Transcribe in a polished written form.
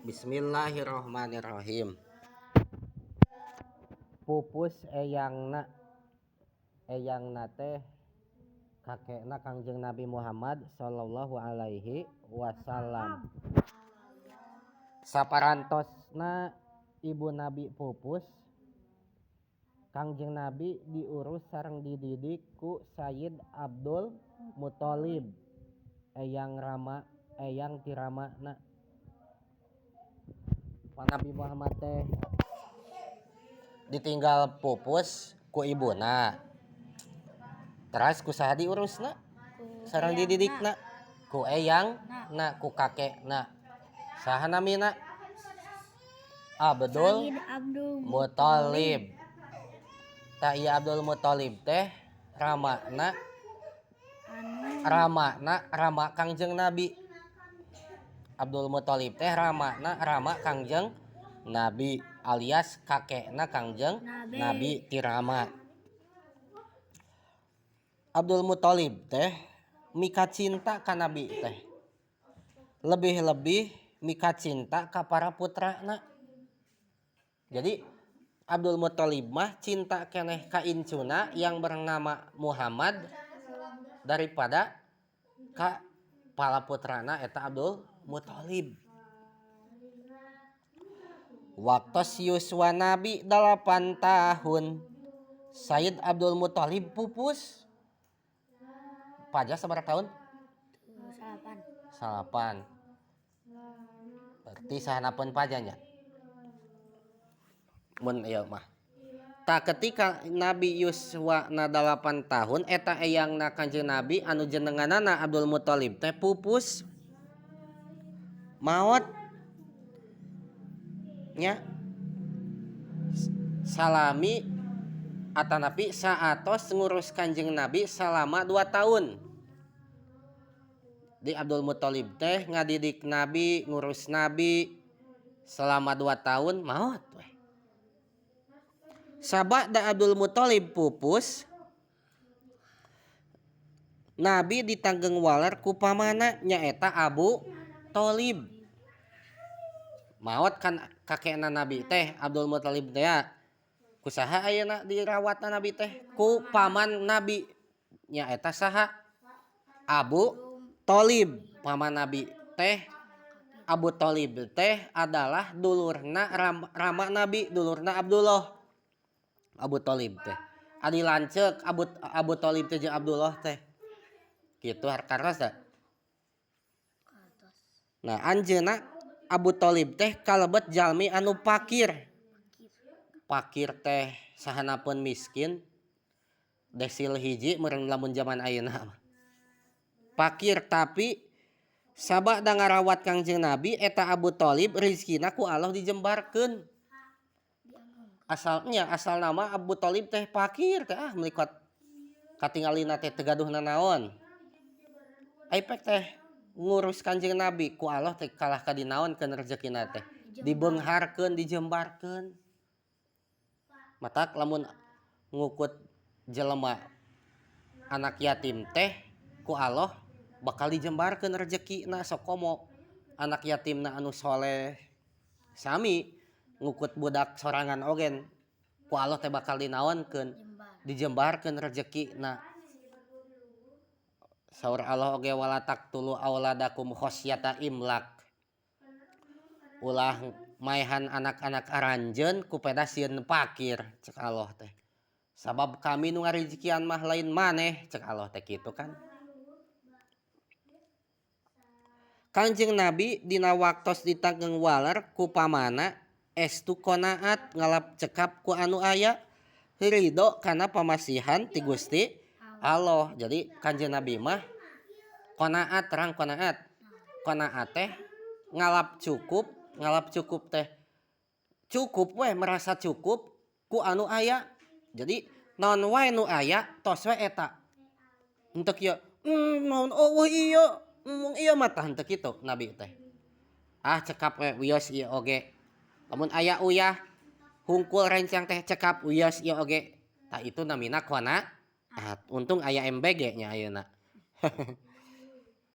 Bismillahirrahmanirrahim. Pupus eyangna, eyangna teh kakekna Kangjeng Nabi Muhammad sallallahu alaihi wasallam. Saparantosna ibu Nabi pupus, Kangjeng Nabi diurus sareng dididik ku Sayyid Abdul Muthalib, eyang rama, eyang ti ramana. Nabi Muhammad teh ditinggal pupus ku ibuna, teras ku saha diurusna sareng dididikna? Ku eyang na, ku kakekna. Saha namina? Abdul Muthalib. Tah ieu Abdul Muthalib teh ramana, ramana rama Kangjeng Nabi. Abdul Muthalib teh ramana rama Kangjeng Nabi alias kakekna Kangjeng Nabi ti rama. Abdul Muthalib teh mika cinta ka Nabi teh, lebih-lebih mika cinta ka para putrana. Jadi Abdul Muthalib mah cinta keneh ka incuna yang bernama Muhammad daripada ka pala putrana eta Abdul Muthalib. Waktos yuswa Nabi 8 tahun, Sayyid Abdul Muthalib pupus. Paja sabaraha tahun? 8. 8. Berarti sahanapeun pajanya. Mun ieu mah. Tah ketika Nabi yuswa na 8 tahun eta eyangna Kanjeng Nabi anu jenenganana Abdul Muthalib teh pupus. Maot nya salami atanapi saatos ngurus Kanjeng Nabi selama 2 tahun. Di Abdul Muthalib teh ngadidik Nabi, ngurus Nabi selama 2 tahun maot weh. Sabada Abdul Muthalib pupus, Nabi ditanggeng waler ku pamana nyaeta Abu Thalib. Maot kan kakekna Nabi teh Abdul Muthalib teh ya. Kusaha ayeuna dirawatna Nabi teh? Ku paman Nabi nyaeta saha? Abu Thalib. Paman Nabi teh Abu Thalib teh adalah dulurna rama Nabi, dulurna Abdullah. Abu Thalib teh adi lanceuk Abu Thalib teh jeung Abdullah teh. Kitu harkartos teh. Nah, anjeunna Abu Thalib teh kalebet jalmi anu pakir. Pakir teh sahanapeun miskin, desil hiji meureun lamun zaman ayeuna mah. Pakir tapi sabada ngarawat Kangjeng Nabi eta Abu Thalib rizkina ku Allah dijembarkeun. Asalnya asal nama Abu Thalib teh pakir teh melikot katingalina teh teu gaduh nanaon. Ai pek teh ngurus Kanjeng Nabi ku Allah teh kalah ka dinaonkeun rezekina teh, dibeungharkeun, dijembarkeun. Matak lamun ngukut jelema anak yatim teh ku Allah bakal dijembarkeun rezekina sokomo anak yatimna anu soleh. Sami ngukut budak sorangan ogen ku Allah teh bakal dinaonkeun, dijembarkeun rezekina. Saur Allah oge wala taqtulu auladakum khasyata imlak. Ulah maehan anak-anak aranjeun ku peda sieun pakir cek Allah teh. Sabab kami nu ngarijikian mah lain maneh cek Allah teh kitu kan. Kanjeng Nabi dina waktos ditanggeng waler ku pamana estu qanaat ngalap cekap ku anu aya ridho kana pamasihan ti Gusti Allah. Jadi Kanjeng Nabi mah qanaat, terang qanaat. Qanaat teh ngalap cukup, ngalap cukup teh cukup weh, merasa cukup ku anu aya. Jadi naon wae nu aya tos we eta. Henteu kieu, naon eueuh ieu, mung ieu mah tah henteu kitu Nabi teh. Ah cekap we wios ieu oge. Lamun aya uyah hungkul rencang teh cekap wios ieu oge. Tah itu namina qanaat. Untung aya MBG nya ayeuna.